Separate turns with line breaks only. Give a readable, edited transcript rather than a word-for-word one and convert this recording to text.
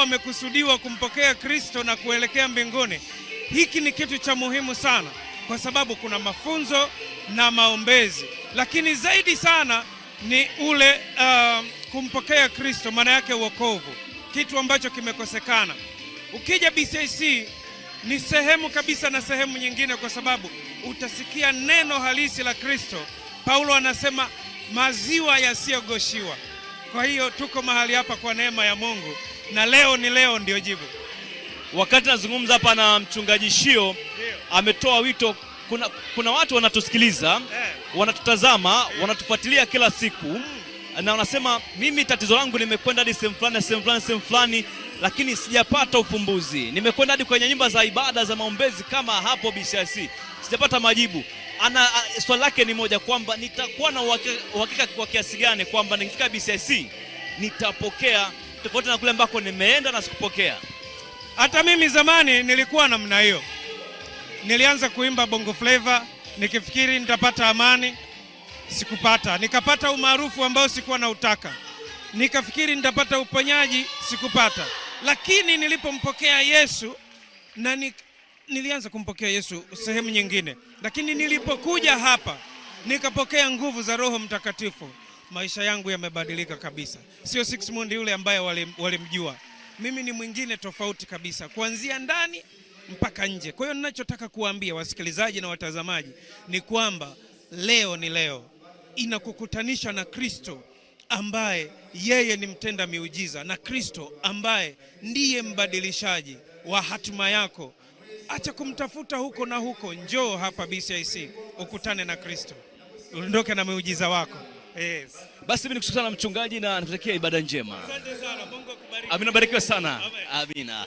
Wamekusudiwa kumpokea Kristo na kuelekea mbinguni. Hiki ni kitu cha muhimu sana, kwa sababu kuna mafunzo na maombezi, lakini zaidi sana ni ule kumpokea Kristo, maana yake wokovu, kitu ambacho kimekosekana. Ukija BCIC ni sehemu kabisa na sehemu nyingine, kwa sababu utasikia neno halisi la Kristo. Paulo anasema maziwa yasiyogoshiwa. Kwa hiyo tuko mahali hapa kwa neema ya Mungu, na leo ni leo ndio jibu.
Wakati nazungumza hapa na mchungaji Shio, ametoa wito. Kuna watu wanatusikiliza, wanatutazama, wanatufuatilia kila siku, na wanasema mimi tatizo langu nimekwenda hadi sehemu fulani, sehemu fulani, sehemu fulani, lakini sijapata ufumbuzi. Nimekwenda hadi kwenye nyumba za ibada za maombezi kama hapo BCIC, sijapata majibu. Swali lake ni moja, kwamba nitakuwa na uhakika kwa kiasi gani kwamba nikifika BCIC nitapokea, tofauti na kule ambako nimeenda na sikupokea.
Hata mimi zamani nilikuwa namna hiyo. Nilianza kuimba Bongo Flava nikifikiri nitapata amani, sikupata. Nikapata umaarufu ambao sikuwa nautaka. Nikafikiri nitapata uponyaji, sikupata. Lakini nilipompokea Yesu na nilianza kumpokea Yesu sehemu nyingine. Lakini nilipokuja hapa nikapokea nguvu za Roho Mtakatifu, maisha yangu yamebadilika kabisa. Sio Sixmund yule ambaye walimjua. Mimi ni mwingine tofauti kabisa, kuanzia ndani mpaka nje. Kwa hiyo ninachotaka kuambia wasikilizaji na watazamaji ni kwamba leo ni leo. Inakukutanisha na Kristo ambaye yeye ni mtenda miujiza, na Kristo ambaye ndiye mbadilishaji wa hatima yako. Acha kumtafuta huko na huko, njoo hapa BCIC ukutane na Kristo, uondoke na miujiza wako. Yes.
Basi mimi nikushukuru sana mchungaji na nikutakia ibada njema.
Asante sana, Mungu akubariki.
Amina, barikiwa sana. Amina.